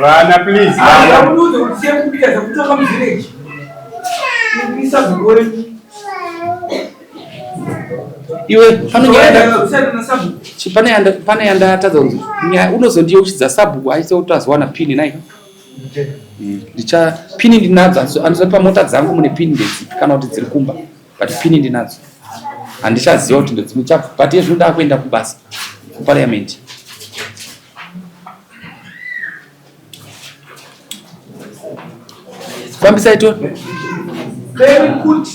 Vana please. Iwe pane yandatadza kunzi nyaya unozondiyeuchidza sabhuku aise kuti azowana pini nai ndicha pini ndinadzo andisati pamota dzangu mune pini ndedzipi kana kuti dziri kumba but pini ndinadzo handichaziva kuti ndodzimwe chabva but yezvino ndakuenda kubasa kuparliament. Fambisai to. Very good.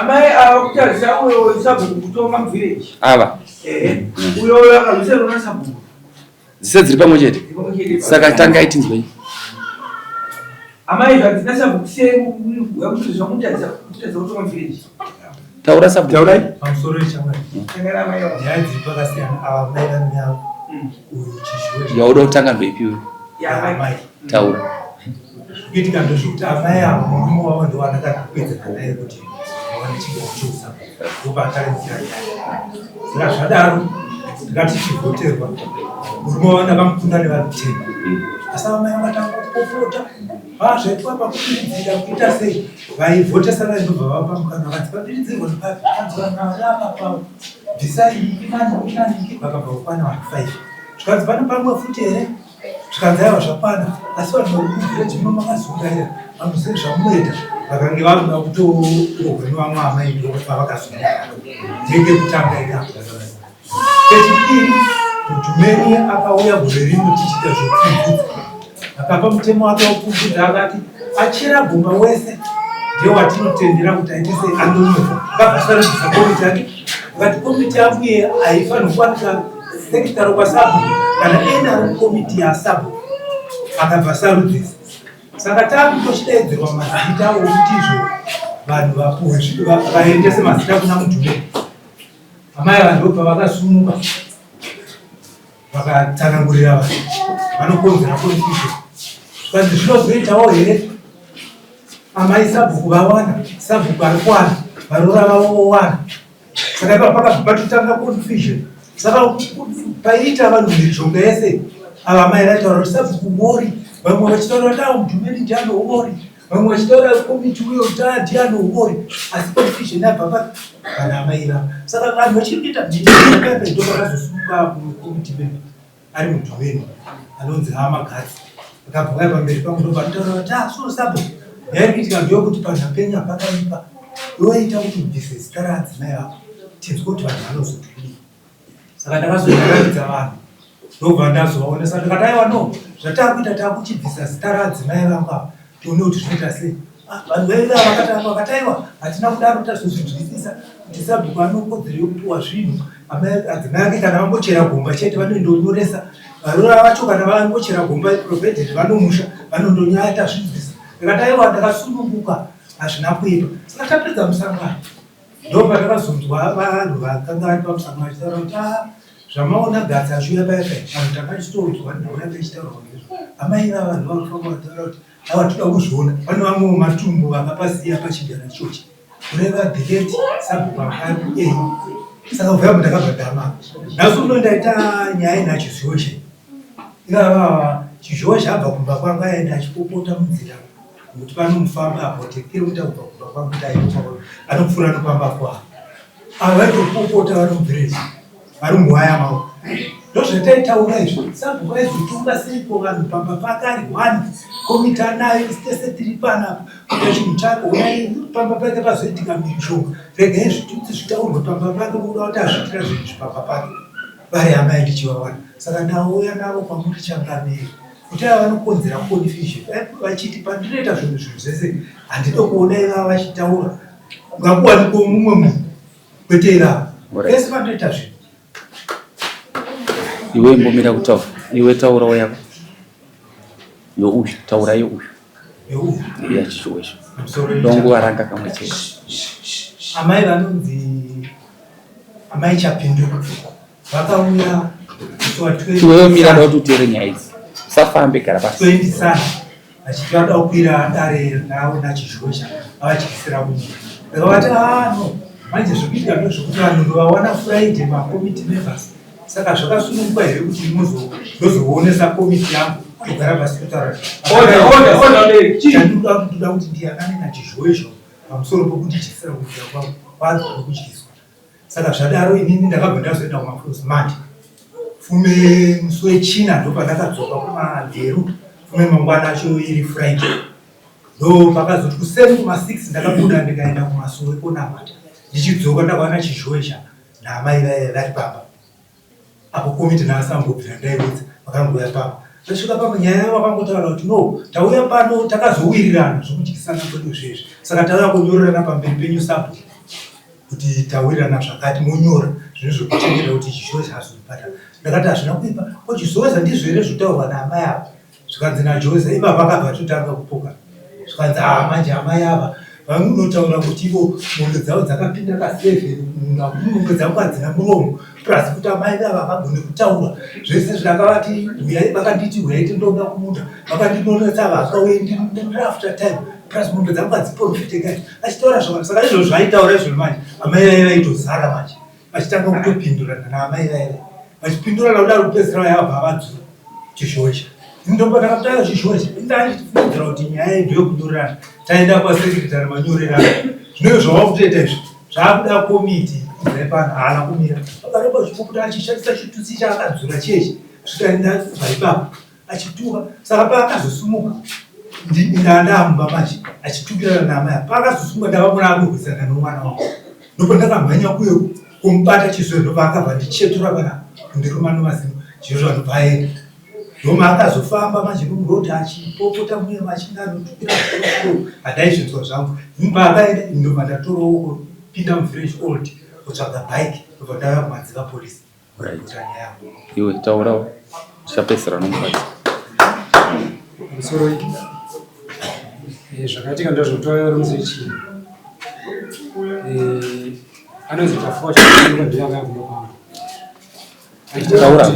Amai ava kutarisa uyo sabhuku kutonga muvillage. Ava. Eh. Uyo uyo akarwisa rona sabhuku. Dzise dziri pamwe chete. Saka tangai tinzwei. Amai zvadzina sabhuku sei kuti zvamutarisa kutarisa kutonga muvillage. Taura sabhuku. Taurai. Pamusoro ichamwari. Nyaya dziri pakasiyana ava mai vane uyu chishuwo. Yauda kutanga ndoipiwe. Amai. Taura. Zvikuitika ndezvekuti amai ava murume wavo ndowandakapedzana naye kuti vawane chigaro cheusabhuku ndopaakaremudzira nyaya. Saka zvadaro ndakati chivhoterwa murume wavo ndakamukunda nevanhu 10 asi amai vakatanga kupopota zvaitwa pakubiridzira kuita sei vaivhotesa vaindobva vapa mukana vakanzi pabiridzirwa nepapi kanzi vanhu vari apa pavo bvisai nhingi nanhingi nanhingi vakabva kukwana vanhu 5 zvikanzi pane pamwe futi here zvikanzi aiwa zvakwana asi vanhu vari kuvhireji muno makazungaira vamuzive zvamunoita vakange vakuda kutorohwa nevamwe amai ndopavakazungaira ndenge kutanga ikako. Chechipiri, Mudhumeni akauya gore rino tichiita zvekupfumvudza. Akapa mutemo wake wekupfumvudza akati achera gomba wese ndiye watinotendera kuti aite sei andonyorwa. Akabva asarudza komiti yake akati komiti yangu iye haifanirwi kuwanika sekitari kwasabhuku kana ene ari mukomiti yasabhuku akabva asarudzisa. Saka takutochidaidzirwa mazita okuti izvo vanhu vapuwe vaendese mazita kuna Mudhumeni. Amai ava ndobva vakasumuka vakatsanangurira vanhu vanokonzera confusion zvikanzi zvinozoitawo here amai sabhuku vawana sabhuku ari kuwana varoora vavo vowana saka ipa pakabva patotanga confusion saka paiita vanhu mhirizhonga yese ava amai vaitaura kuti sabhuku uori vamwe vachitaura kuti awo mudhumeni ndiani uori Vamwe vachitaura komiti uyo kuti ah ndiani uori asi confusion yabva pa pana amai ivava. Saka vanhu vachiri kuita mhirizhonga ndo pakazosumuka komiti member ari mudhumeni anonzi Hama Gatsi akabva vaya pamberi pangu ndobva anotaura kuti ah so sabo nyaya iri kuitika ndeyokuti panhu penyu hapakaipa iwe ita kuti ubvise zita raadzimai vako tinzwe kuti vanhu vanozoti kudii. Saka ndakazonyaradza vanhu ndobva ndazovaonesa ndikati aiwa no zvatakuita takuchibvisa zita raadzimai vangu ava tione kuti zvinoita sei. Ah, vanhu vaive vakatanga vakati aiwa hatina kudaro tazozvinzwisisa kuti sabhuku anokodzero yekupiwa zvinhu adzimai ake kana vangochera gomba chete vanoendonyoresa varoora vacho kana vangochera gomba provided vanomusha vanondonyaya tazvinzwisa ndikati aiwa ndakasununguka hazvina kuipa saka tapedza musangano Ndopatakazonzwa vanhu vakanga vari pamusangano vachitaura kuti ah, zvamaona Gatsi achiuya paya paya vanhu takachitodzwa nhau yanga ichitaurwa ndizvo amai ivava vanhu vanofanira vataura kuti awa toda kuzviona pane vamwewo matumbu vakapasiya pachigaro ichochi kureva the late sabhuku anga ari kuei saka kubva ipapo ndakabva ndama nhasi uno ndaita nyaya ina chizhozhe ivava chizhozhe abva kumba kwangu aenda achipopota munzira Nokuti panomufamba about a kilometer kubva kumba kwangu kuti aende kumba kwangu anopfuura nopamba kwavo. Ava vaitopopota vari muvillage vari muwaya mavo. Ndozvataitaura izvi. Sabhuku aizotonga seiko vanhu pamba pake ari one komiti anayo isu tese tiri panapa kuita chinhu chake uyai pamba pake pazoitika mhirizhonga regai zvitutsi zvitaurwe pamba pake voda kuti azviitira zvinhu izvi pamba pake vari amai ndichivawana saka ndauya navo kwamuri changamire. Kuti ava vanokonzera confusion vachiti pandinoita zvinhu zvinhu zvese handide kuona ivava vachitaura ngakuwanikwe mumwe munhu kwete ivava pese pandinoita zvinhu. Iwe imbomira kutaura iwe taurawo yako youyu taura youyu yachishuwo icho ndonguva ranga kamwe chete. Amai vanonzi amai Chapinduka vakauya iwewe mira da kuti uteere nyaya idzi usafambe gara pasi 20 sana vachiti vada kukwira dare ravo nachizhozha vavatyisira munhu ndakavati ah no. Manje zvekuitika ndozvekuti vanhu ndovawana Friday macommittee members saka zvakasununguka here kuti ndozoonesa komiti yangu togara pasi totaura. Chandinoda ndoda kuti ndiyanane nachizhoezho pamusoro pokuti chisira kuita kwangu kwanzwa nekudyiswa. Saka zvadaro inini ndakabva ndazoenda kumafurosi manje fume musi wechina ndopandakadzoka kumanheru fume mangwana acho iri Friday ndo pakazoti kuseni kuma 6 ndakabuda ndikaenda kumasowe konamata ndichidzoka ndakaona chizhoezha naamai vaive vari pamba apo komiti naasambobvira ndaiudza vakangouya pamba ndasvika pamba nyaya yavo vakangotaura kuti no tauya pano takazowirirana zvokudyisana kwedu zvezvi saka tauya kunyorerana pamberi penyu sabhuku kuti tawirirana zvakati monyora zvinhu zvekuchengeta kuti chizhoeza azobhadhara ndakati hazvina kuipa ko chizhoeza ndizvo here zvotaurwa naamai ava Zvikanzi naJose ipapa akabva atotanga kupoka zvikanzi haa manje amai ava vanotaura kuti ivo mombe dzavo dzakapinda kaseven munda mombe dzangu hadzina muromo plus kuti amai vava havagone kutaura zvese zvakavati huyai vakanditi huyai tindonda kumunda vakandinonetsa vakauye ndinafter time plus mombe dzangu hadziprofite kai achitaura zvakati saka izvozvo zvaitaura izvozvo manje amai vaive vaitozara manje vachitanga kutopindurana naamai vaive vachipindurana kudaro kupedzisira vayabva vadzura chizhozha ndopandakatanga chizhozha ndaifungidzira kuti nyaya iyi ndeyokunyorerana taenda kwasekretary manyorerana zvinenge zvavakutoita izvi zvakuda komiti ibvai pano haana kumira akaramba achipukuta achishandisa chitutsi chaakadzura chechi svika ndabva ipapo achituka saka paakazosumuka ndandamumba manje achitukirana naamai paakazosumuka ndavamona akurwisana nomwana wangu ndopandakamhanya kuye kumubata chizvo ndopaakabva ndichetura pana kundiruma nomazino chizvo zvanobva aenda ndomaakazofamba manje nomuroad achipopota muye machinge anotukira handaizvinzwa zvangu ini paakaenda ndobva ndatorawo kupinda muvillage old kutsvaga bike ndobva ndauya kumadziva police. Right. Iwe taurawo tichapedzisira nomukadzi. Musoro iki. Eh, zvakaitika ndozvotoya uri musi wechii. Eh, anonzi Tafuwa Chakanyuka ndiye akauya kumba kwangu. Taura.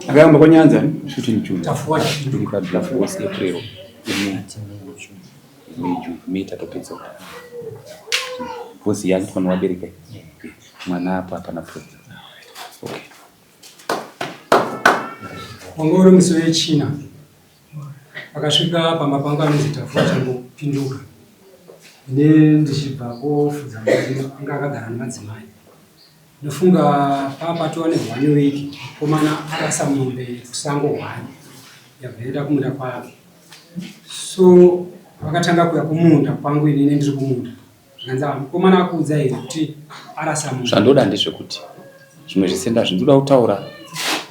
Akauya kumba kwaNyanza 15 June. Tafuwa Chakanyuka. Tafuwa April. May. May, June, May tatopedza kudai. Because yani mwana wabereka mwana apa hapana problem. Okay. Wanga uri musi wechina akasvika pamba pangu anonzi Tafuwa changopinduka ine ndichibva kofudza mbudzi anga akagara nemadzimai ndofunga papatova ne one week mukomana arasa mombe kusango one yabva yaenda kumunda kwake so vakatanga kuya kumunda kwangu inini ndiri kumunda zvikanzi ah, mukomana akuudza here kuti arasa munda zvandoda ndezvekuti zvimwe zvese ndazvi ndoda kutaura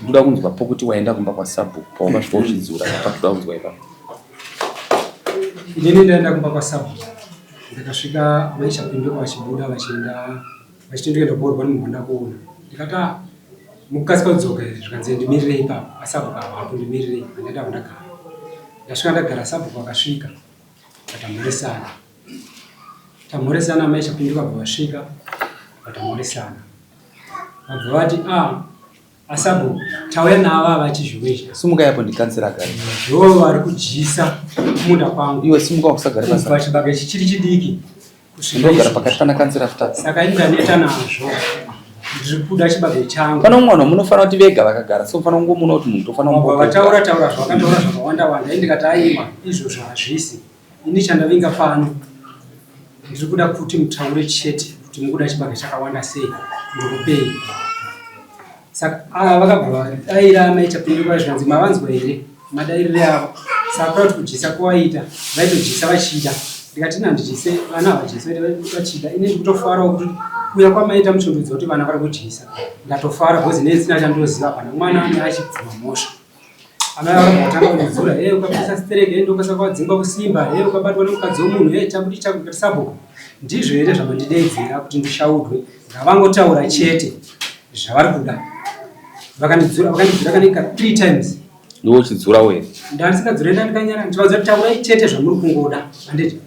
ndoda kunzwa pokuti waenda kumba kwasabhuku pawakasvika uchidzura patoda kunzwa ipapo inini ndaenda kumba kwasabhuku ndakasvika amai chapinduka vachibuda vachienda vachiti ndikuenda kuboorwa nemunhu wandakuona ndikati ah mukukasika kudzoka here zvikanzi ndimirirei ipapo asabhuku havapo ndimirirei handaenda kundagara ndasvika ndagara sabhuku akasvika vatamhoresana tamhoresana amai chapinduka bva vasvika vatamhoresana vabva vati ah asabhuku tauya navo ava chizviwezha Simuka yapo ndikansera gare. ndivo vari kudyisa kumunda kwangu Iwe simuka usagare kubva pasi. chibage ichi chiri chidiki kusvika Ndogara izvozvi. pakati pana kansera Futadzi. Saka ini ndaneta nazvo ndiri kuda chibage changu. Pane umwe vanhu munofanira kuti vega vakagara so mufanira kungomuona kuti munhu tofanira Vabva vataura taura zvavakataura zvakawanda wanda ini ndikati aiwa izvozvo hazvisi ini chandavinga pano ndiri kuda kuti mutaure chete kuti mukuda chibage chakawanda sei ndikupei saka ava vakabva vadaira amai chapinduka zvikanzi mavanzwa here madairire avo saka kuda kuti kudyisa kwawaita vaitodyisa vachida ndikati ini handidyise vana havadyise vachida ini ndikutofarawo kuti kuuya kwamaita muchondudza kuti vana vari kudyisa ndatofara because nei sina chandinoziva hapana mwana ane achibvuma mhosva amai vakabva vatanga kundidzura he ukapisa stereke he ndokasa kwadzingwa kusimba he ukabatwa nemukadzi wemunhu he chakuti chakuti sabhuku ndizvo here zvamandideedzera kuti ndishaudwe ngavangotaura chete zvavari kuda vakandidzura vakandidzura kanenge ka 3 times Ndiwe uchidzurawo here? Ndandisingadzure ndandikanyara ndichivaudza kuti taurai chete zvamuri kungoda handiti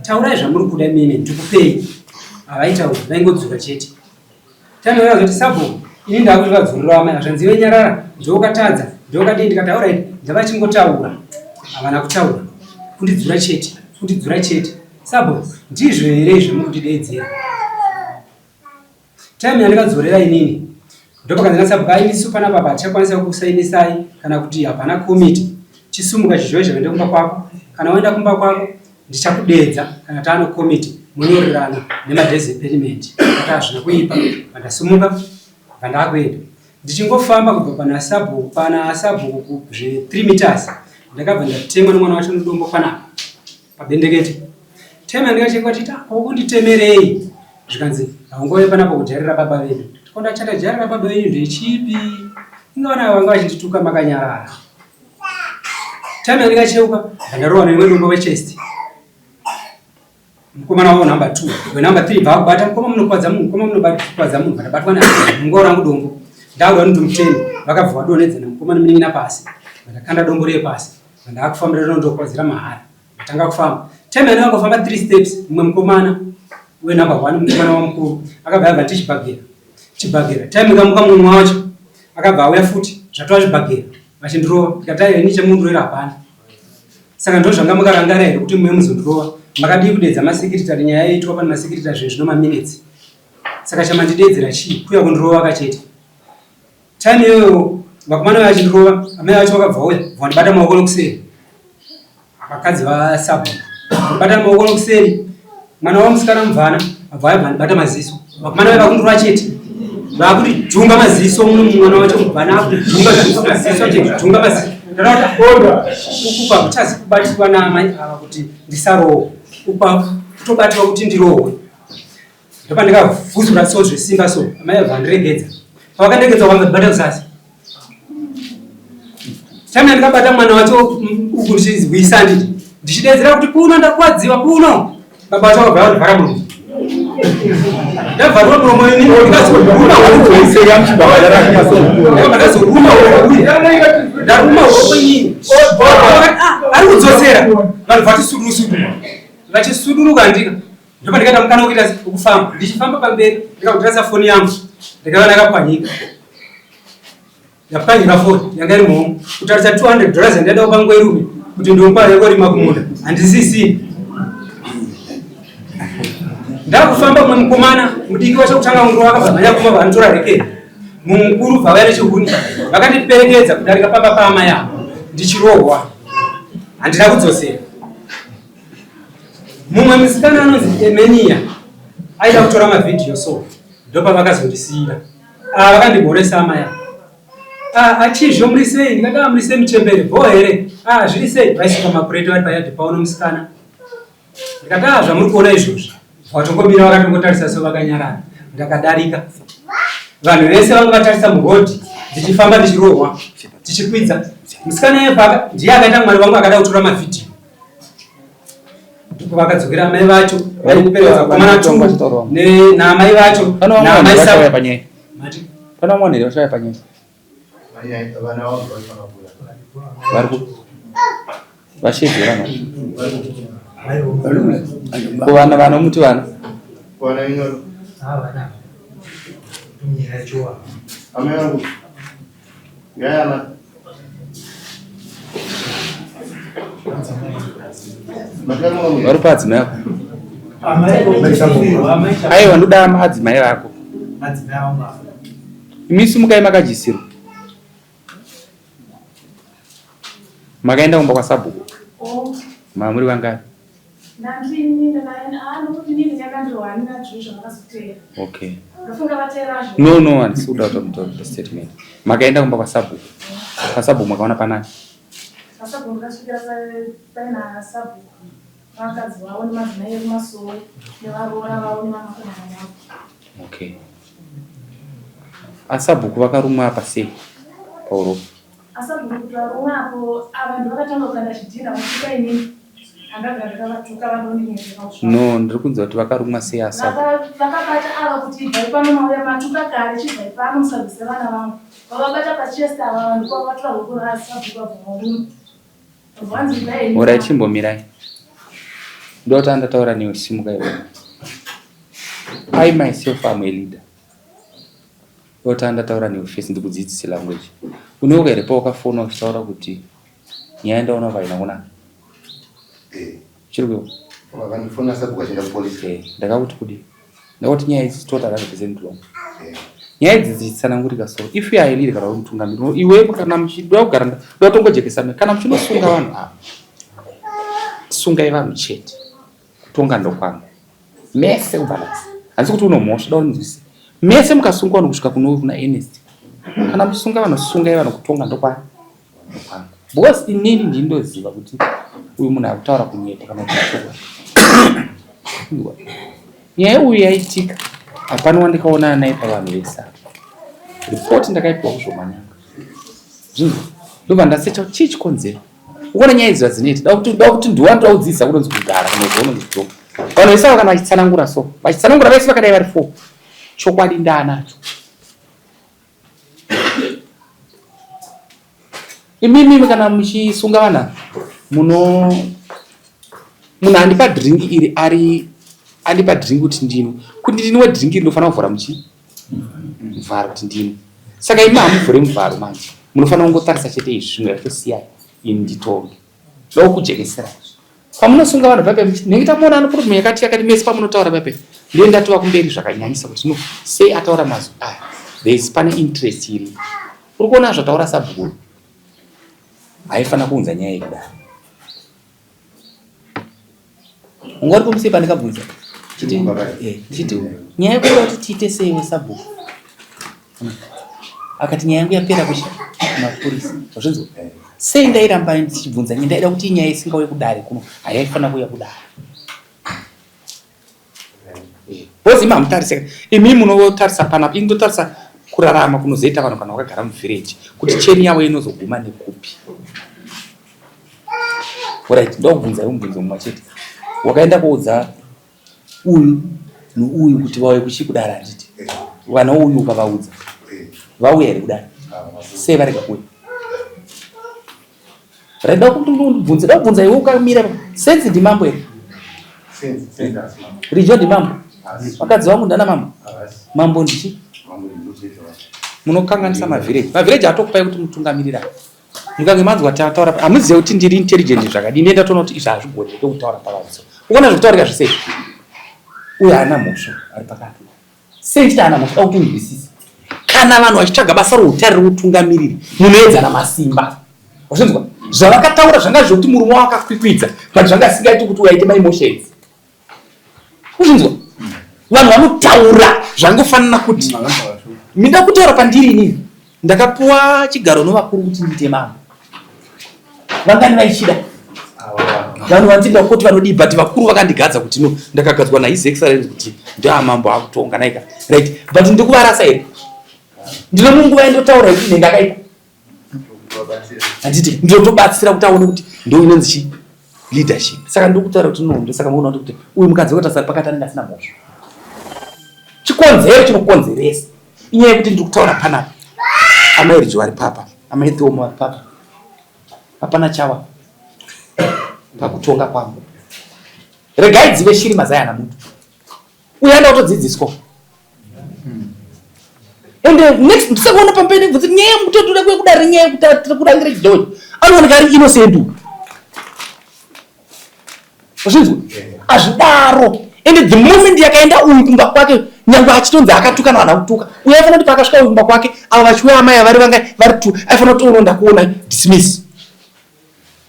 taurai zvamuri kuda imimi ndikupei havaitaura vaingodzura chete tandoona kuti sabhuku ini ndakuti vadzurira amai zvanzi iwe nyarara ndokatadza ndokadii ndikati auraiti ndavachingotaura havana kutaura. Kundidzura chete, kundidzura chete. Sabo, ndizvo here izvo mukundideedzera? Time yandikadzorera inini ndopakanzi nasabhuku ai isu panapa apa hatichakwanisa kukusainisai kana kuti hapana komiti. Chisumuka chizhoizha uende kumba kwako. Kana waenda kumba kwako ndichakudeedza kana taano komiti monyorerana nemadays epayment. Ndakati hazvina kuipa pandasumuka pandakuenda. Ndichingofamba kubva pana sabhuku pana sabhuku zve 3 meters ndakabva ndatemwa nemwana wacho nedombo panapa pabendekete. Time yandikachekwa tita ko kunditemerei zvikanzi haungove panapa kujarira baba vedu. Ko ndachata jarira baba venyu ndechipi? Inga vana vanga vachindituka makanyarara. Time yandikacheuka ndandarohwa nerimwe dombo pachest. Mukomana wavo number 2 wenumber 3 bva kubata mukoma munokwadza munhu mukoma munokwadza munhu vatabatwa namungo rangu dombo ndakuda kuti muteme vakabva vadonhedzana mukoma nemunin'ina pasi vandakanda dombo riye pasi vandakufambira rinondokwadzira mahara ndatanga kufamba time yandakangofamba 3 steps mumwe mukomana wenumber 1 mukomana wamukuru akabva abva tichibhagera chibhagera time ikamuka mumwe wacho akabva auya futi zvatova zvibhagera vachindirova ndikati aiwa ini chemundirwera hapana Saka ndozvanga makarangara here kuti muye muzondirova? Makadii kudeedza masekiritari nyaya yoitwa pane masekiritari zvinhu zvino maminutes. Saka chamandideedzera chii? Kuya kundirova ka chete. Time iyoyo vakomana vaya vachindirova, amai vacho vakabva vauya vandibata maoko nokuseri. Vakadzi vasabhuku. Vandibata maoko nokuseri. Mwana wavo musikana mubvana abva auya vandibata maziso. Vakomana vaya vakundirova chete. Vakuti junga maziso muno mwana wacho mubvana akuti junga junga maziso chete junga maziso. Ndakaona uku pakuchazi kubatirwa naamai ava kuti ndisarohwe. Uku kutobatirwa kuti ndirohwe. Ndopandikavhuzura so zvesimba so amai ava vandiregedza. Pavakandiregedza vakandibata kuzasi. Time yandikabata mwana wacho uku ndichizwisa nditi ndichidedzera kuti kuno ndakwadziwa kuno. Baba vacho vakabva vandivhara muromo. Ndavharwa muromo ini ndikazoruma ndakazoruma ndaruma hoko inini. Ari kudzosera vanhu vati suduru suduru vachisuduruka ndika ndopandikaita mukana wekuita wekufamba ndichifamba pamberi ndikakutarisa foni yangu ndikaona yakapwanyika yapwanyika foni yanga iri muhomwe kutarisa 200 dollars yandaida kupa ngwerume kuti ndomupa yekorima kumunda handisisini ndakufamba mumwe mukomana mudiki wacho kutanga mukuru wakabva mhanya kuma vanotora rekeni mumwe mukuru bva vaya nechihuni vakandiperekedza kudarika pamba paamai avo ndichirohwa handina kudzosera Mumwe musikana anonzi Emenia aida kutora mavhidhiyo so ndopavakazondisiira. Ah, vakandimhoresa amai ava. Ah, achizvo muri sei? Ndikati ah, muri sei muchembere? Bho here? Ah, zviri sei? Vaisuka mapureti vari payadhi pavo nomusikana. Ndikati ah, zvamuri kuona izvozvi. Watongomira vakatongotarisa so vakanyarara. Ndakadarika. Vanhu vese vanga vatarisa murodhi ndichifamba ndichirohwa tichikwidza. Musikana iye paka ndiye akaita mwari wangu akada kutora mavhidhiyo. Ndipo vakadzokera amai vacho vaikuperedza vakomana tu naamai vacho naamai sabo. Pana mwana here vachauya panyaya? Vari ku vashedze vana. Ko vana vanomuti vana? Vana inyoro. Amai vangu. Vari paadzimai ako? Aiwa ndoda madzimai vako. Imi simukai makajisirwa. Makaenda kumba kwasabhuku? Oh. Mamuri vangani? Okay. No, no, handisi kuda kutaura statement. Makaenda kumba kwasabhuku. Kwasabhuku makaona panani? Pasabhuku ndakasvikira paina sabhuku vakadzi vavo nemadzimai ekumasowe nevaroora vavo nevanakomana vavo. Okay. Asabhuku vakarumwa apa sei pauropa? Asabhuku kuti varumwa apo ava ndovakatanga kukanda chidhinha kusvika inini. No, ndiri kunzwa kuti vakarumwa sei asabhuku. Vakabata ava kuti ibvai pano mauya matuka kare chibvai pano musarwise vana vangu. Vavabata pachest ava vanhu kwavatora ruoko rwasabhuku vabva varuma. Vanzi ibvai henyu. Horai chimbomirai. Ndotanga ndataura newe simuka iwe. I myself am a leader. Ndotanga ndataura newe first ndikudzidzise language. Uneuka here pawakafona uchitaura kuti nyaya yandaona apa haina kunaka? Chiri kuyo. Vakandifona sabhuku achienda kupolice. Ndakakuti kudii? Ndakakuti nyaya idzi total 100% wrong. Nyaya idzi dzichitsanangurika so if you are a leader kana uri mutungamiri iwe kana muchida kugara ndoda tongojekesa kana muchinosunga vanhu ava sungai vanhu chete kutonga ndokwangu mese kubva nhasi handisi kuti unomhosva da unzwise mese mukasungwa vanhu kusvika kuno kuna Ernest kana muchisunga vanhu sungai vanhu kutonga ndokwangu ndokwangu because inini ndindoziva kuti uyu munhu akutaura kunyepa kana kuti nyaya uyu yaitika hapana wandikaonana naye pavanhu vese ava ripoti ndakaipiwa kuzvomanyanga zvinzwa ndobva ndasecha kuti chii chikonzero Ukaona nyaya idzi zvadzinoita da kuti da kuti ndiwani taudzidzisa kunonzi kugara kunonzi unonzi kutonga. Vanhu vese ava kana vachitsanangura so vachitsanangura vese vakadai vari four chokwadi ndaanacho. Imimi kana muchisunga vana muno munhu andipa drink iri ari andipa drink kuti ndinwe kuti ndinwe drink iri ndofanira kuvhura muchi muvharo kuti ndinwe saka imi hamuvhure muvharo manje munofanira kungotarisa chete izvi zvimwe zvatosiyai ini nditonge ndokujekesera pamunosunga vanhu pape nenge tamuona ano problem yakati yakati mese pamunotaura pape ndiye ndatova kumberi zvakanyanyisa kuti no sei ataura mazwi aya there is pane interest iri uri kuona zvataura sabhuku haifanira kuunza nyaya yekudaro Unga uri pamusei pandikabvunza chiti eh, chiti nyaya yekuda kuti tiite sei wesabhuku akati nyaya yangu yapera kuchi mapurisa zvinzwa sei ndairamba ndichibvunza nyaya ndaida kuti inyaya isingauye kudare kuno hayaifanira kuuya kudare Because imi hamutarise imi munotarisa panapa ini ndotarisa kurarama kunozoita vanhu kana vakagara muvillage kuti cheni yavo inozoguma nekupi. Alright, ndokubvunza iwe mubvunzo mumwe chete. Wakaenda kuudza uyu nouyu kuti vauye kuchii kudare handiti? Vana uyu ukavaudza vauya here kudare? Sei varega kuuya? Reda kuti undibvunze, da kubvunza iwe ukamira. Senzi ndimambo here? Rijo ndimambo. Vakadzi vangu ndana mambo. Mambo ndichi? Munokanganisa mavhireji. Mavhireji atokupai kuti mutungamirira. Mukange manzwa taura hamuzive kuti ndiri intelligent zvakadii. Ndiye ndatoona kuti izvi hazvigoni ndokutaura pavanhu. Ukaona zvekutaurika zvese izvi. Uyo haana mhosva ari pakati. Sei ndichiti haana mhosva kuti unzwisise. Kana vanhu vachitsvaga basa routare routungamiriri, munoedzana masimba. Wazvinzwa? Zvavakataura zvanga zvekuti murume wavo akakwikwidza, but zvanga zvisingaiti kuti uyo aite maemotions. Kuzvinzwa? Vanhu vanotaura zvangofanana kuti minda kutaura pandiri inini ndakapuwa chigaro novakuru kuti ndiite mambo. Vangani vaichida? Vanhu vandida kuti vanodii but vakuru vakandigadza kuti no ndakagadzwa naHis Excellence kuti ndiamambo akutonga naika. Right. But ndikuvarasa here? Ndine munguva yandotaura yekuti ndenge akaipa. Handiti ndotobatsira kuti aone kuti ndo inonzi chi leadership. Saka ndokutaura kuti no ndosaka muona kuti uyu mukadzi wakatasara pakati anenge asina mhosva. Chikonzero chinokonzeresa inyaya yekuti ndiri kutaura panapa amai Rijo vari papa amai Theomo vari papa hapana chawa pakutonga kwangu regai dzive shiri mazai ana mutu uyo anoda kutodzidziswa ende next ndisakaona pamberi bvunzi nyaya yekutotoda kuya kudare nyaya yekuti kurangira chidhoji anooneka ari innocent uyu Zvinzwa? Azvidaro. Ende the moment yakaenda uyu kumba kwake nyangwe achitonzi akatuka na kutuka. Uyu aifanira kuti paakasvika uyu kumba kwake ava vachiuya amai vari vanga vari two aifanira kuti uno ndakuona dismiss.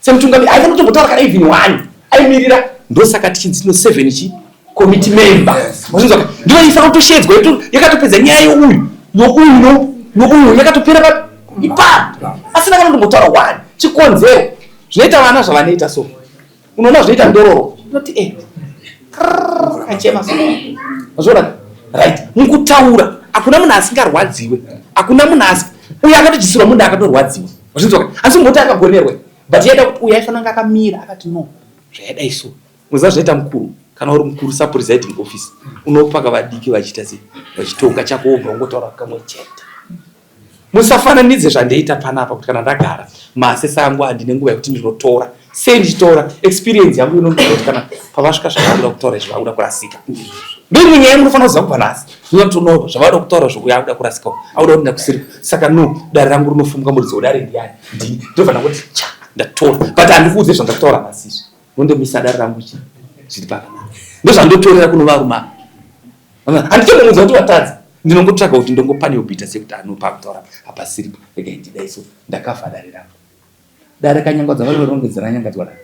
Semutungamiri aifanira kutombotaura kana even one. Aimirira ndosaka tichinzi tino seven chi committee member. Wazvinzwa ka? Ndiyo ifanira kutoshedzwa yakatopedza nyaya youyu youyu no nouyu yakatopera pa ipapo. Asina kana kutombotaura one. Chikonzero zvinoita vana zvavanoita so. Unoona zvinoita ndororo unoti eh achema so. Wazviona? Right. Mukutaura hakuna munhu asingarwadziwe. Hakuna munhu asi uyo akatodyisirwa munda akatorwadziwa. Wazvinzwa ka? Asi ungoti akagonerwa. But yaida kuti uyo aifanira kunge akamira akati no zvayadai so. Unoziva zvinoita mukuru kana uri mukuru sapresiding office unopaka vadiki vachiita sei vachitonga chako wobva ungotaura kamwe chete. Musafananidze zvandoita panapa kuti kana ndagara maasesa angu handine nguva yekuti ndinotora sei ndichitora experience yangu inondiita kuti kana pavasvika zvavakuda kutaura izvi vakuda kurasika ndoimwe nyaya munofanira kuziva kubva nhasi zvinotono zvavada kutaura zvokuya akuda kurasika akuda kuti ndakusiri saka no dare rangu rinofumuka muridzi wedare ndiyani ndini ndobva ndangoti cha ndatora but handikuudze zvandakutaura nhasi izvi. Undomisa dare rangu chi zviri pakanaka. Ndozvandotorera kuno varume ava. Handitombomuudza kuti watadza. Ndinongotsvaga kuti ndongopaneo bita sekuti anopa kutaura hapasiripo. Regai ndidai so ndakavha dare rangu. Dare kanyangadza vari varongedzera nyangadzwa dare.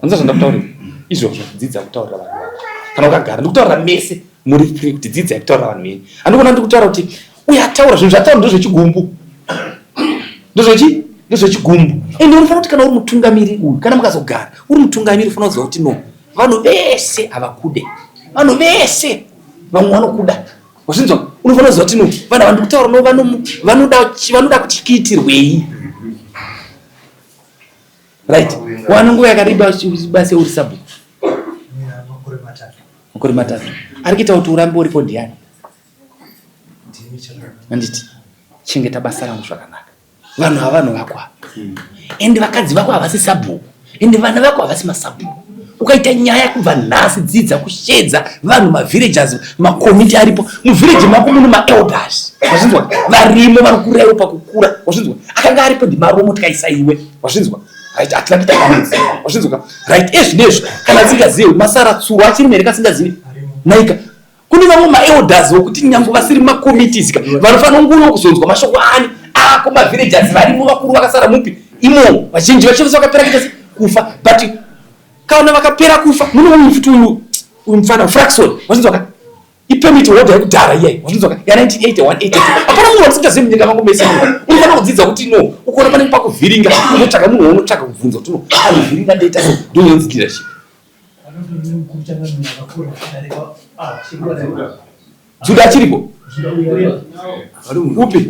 Anza zvandakutaurira izvozvo dzidza kutaurira vanhu vako. Kana ukagara ndikutaurira mese muri free kuti dzidzai kutaurira vanhu venyu. Andikuona ndikutaura kuti uyo ataura zvinhu zvataura ndezvechigumbu. Ndezvechi ndezvechigumbu. Ende unofanira kuti kana uri mutungamiri uyu kana mukazogara uri mutungamiri unofanira kuziva kuti no vanhu vese havakude. Vanhu vese vamwe vanokuda. Wazvinzwa? Unofanira kuziva kuti no vanhu ava ndikutaura no vanoda vanoda kuti kiitirwei. Right. Wane nguva yakareba basa uri sabhuku. Makore matatu. Ari kuita kuti urambe uripo ndiani? Handiti. Chengeta basa rangu zvakanaka. Vanhu ava vanhu vako ava. Ende vakadzi vako havasi sabhuku. Ende vana vako havasi masabhuku. Ukaita nyaya kubva nhasi dzidza kushedza vanhu mavillagers makomiti aripo muvillage mako mune maelders wazvinzwa varimo vari kuraiwo pakukura wazvinzwa akanga aripo ndimaromo tikaisa iwe wazvinzwa right hatina kuita dambudziko wazvinzwa right ezvinezvi kana asingazivi masara tsuro achiri mere kasingazivi naika Kune vamwe maelders vokuti nyange vasiri macommittees ka vanofanira kunguva kuzonzwa mashoko ani ako mavillagers varimo vakuru vakasara mupi imomo vazhinji vacho vese vakapera kuita kufa but kana vakapera kufa mune uyu futi uyu uyu mufana Fraxon wazvinzwa ka ipermit holder yekudhara iyayi wazvinzwa ka ya 1981 82 hapana munhu watisingazivi munyika mangu mese muno unofanira kudzidza kuti no ukaona panenge pakuvhiringa unotsvaga munhu waunotsvaga kubvunza kuti no anovhiringa ndoita sei ndonyonzi leadership Juda achiripo? Upi?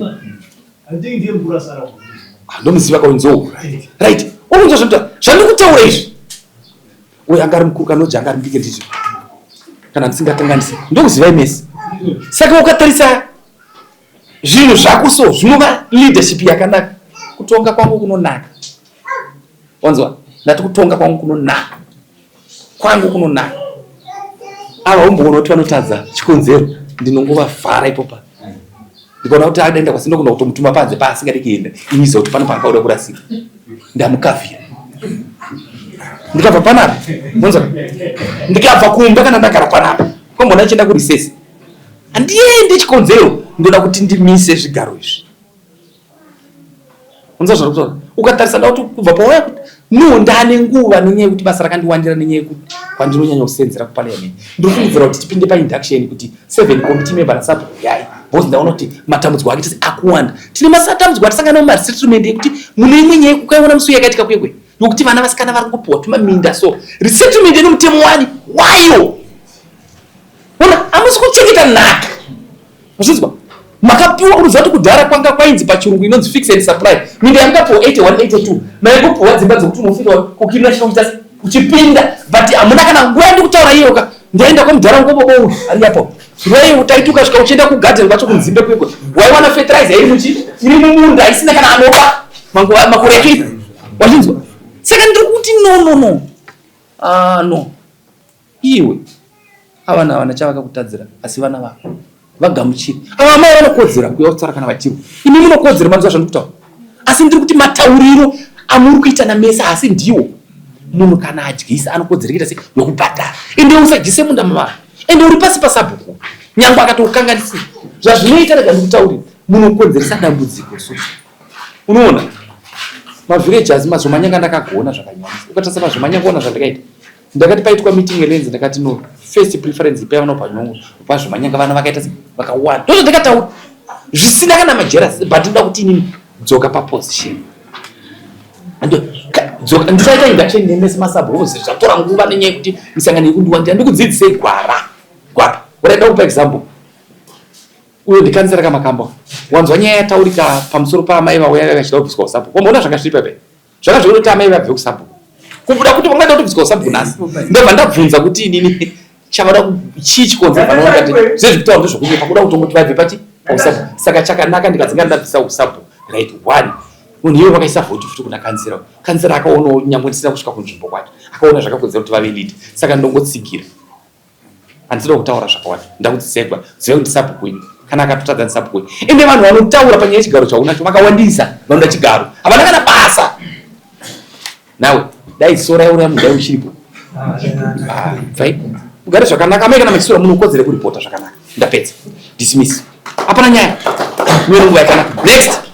Ah, ndomuziva kaunzou. Right. Ukunzwa zvandikutaura. Zvandikutaura izvi. Uyo anga ari mukuru kana uja anga ari mudiki ndizvo. Kana ndisingakanganisi. Ndokuzivai mese. Saka ukatarisa zvinhu zvako so zvinova leadership yakanaka. Kutonga kwangu kunonaka. Wanzwa? Ndati kutonga kwangu kunonaka. Kwangu kunonaka. Ava umboona kuti vanotadza chikonzero ndinongovavhara ipopa. Ndikaona kuti adaenda kwasi ndogona kutomutuma panze paasingadi kuenda. Ini ziva kuti pano panga kurasika. Ndamukavhira. Ndikabva panapa. Monzwa? Ndikabva kumba kana ndagara panapa. Kombona chienda kurecess. Handiendi chikonzero ndoda kuti ndimise zvigaro izvi. Unzwa zvauri kutaura? Ukatarisa nda kuti kubva pawaya kuti no ndane nguva nenyaya yekuti basa rakandiwandira nenyaya yekuti kwandinonyanya kusenzera kuparliament. Ndiri kufungidzira kuti tipinde painduction kuti seven committee member nasabhuku yai because ndaona kuti matambudziko ake tese akuwanda. Tine matambudziko atisangana mumaresettlement ekuti mune imwe nyaya ukaiona musi yakaitika kwekwe yokuti vana vasikana vari kungopiwa tumaminda so resettlement ine mutemo wani wayo. Ona hamusi kuchengeta nhaka. Mazvinzwa? Makapiwa unoziva kuti kudhara kwanga kwainzi pachirungu inonzi fix and supply. Minda yamukapiwa 81 82 maingopiwa dzimba dzekuti unofika kukirira chino kuita uchipinda but hamuna kana nguva yandikutaura iyo ka ndaenda kwamudhara wangu bobo uyu ari apo. Rwei taiti ukasvika uchienda kugarden kwacho kunzimbe kwekwe waiwana fertilizer iri muchi iri mumunda isina kana anoba manguva makore eki wazvinzwa saka ndiri kuti no no no ah no Iwe avana havana chavakakutadzira asi vana vako vagamuchire. Ava amai vanokodzera kuuya kutsara kana vachirwa. Imi munokodzera manzwa zvandikutaura. Asi ndiri kuti matauriro amuri kuita namese haasi ndiwo. Munhu kana adyisa anokodzera kuita sei yokubhadhara. Ende usadyise munda mavanhu. Ende uri pasi pasabhuku. Nyangwe akatokukanganisira. Zvazvinoita rega ndikutaurire. Munokonzeresa dambudziko so. Unoona? Mavillagers mazomanyanga ndakagona zvakanyanyisa. Ukatarisa mazomanyanga ona zvandakaita. Ndakati paitwa meeting yelenzi ndakati no first preference ipai vana panyongo pazvomanyanga vana vakaita vakawanda ndozvandakataura zvisina kana majealous but ndoda kuti inini dzoka paposition dzoka ndichaita induction nemese masabhuku zvatora nguva nenyaya yekuti misangano yekundiwandira ndikudzidzisei gwara gwara uraida kupa example uyo ndikansera kamakamba wanzwa nyaya yataurika pamusoro paamai vauya vachida kubviswa usabhuku wamboona zvanga zviri pepe Zvaka zvekuti amai vabve kusabhuku. Kubuda kuti vangada kutobviswa kusabhuku nhasi. Ndobva ndabvunza kuti inini chavada chii chikonzero vanoti zvezvekutaura ndezvokunyepa kuda kutongoti vabve pachi pausabhuku. Saka chakanaka ndikadzinga ndabvisa usabhuku. Right one. Munhu iye vakaisa vhoti futi kuna kansera. Kansera akaonawo nyangwe ndisina kusvika kunzvimbo kwacho. Akaona zvakakodzera kuti vave leader. Saka ndongotsigira. Handisida kutaura zvakawanda. Ndakudzisegwa. Ziva kuti ndisabhuku wenyu. Kana akatotadza ndisabhuku wenyu. Ende vanhu vanotaura panyaya yechigaro chaunacho vakawandisa vanoda chigaro. Havana kana basa. Nawe. Dai ziso raiuraya munhu dai uchiripo. Ah, bvai. Mugare zvakanaka. Amai kana machisura munokodzere kuripota zvakanaka. Ndapedza. Dismiss. Hapana nyaya. Muve nenguva yakanaka. Next.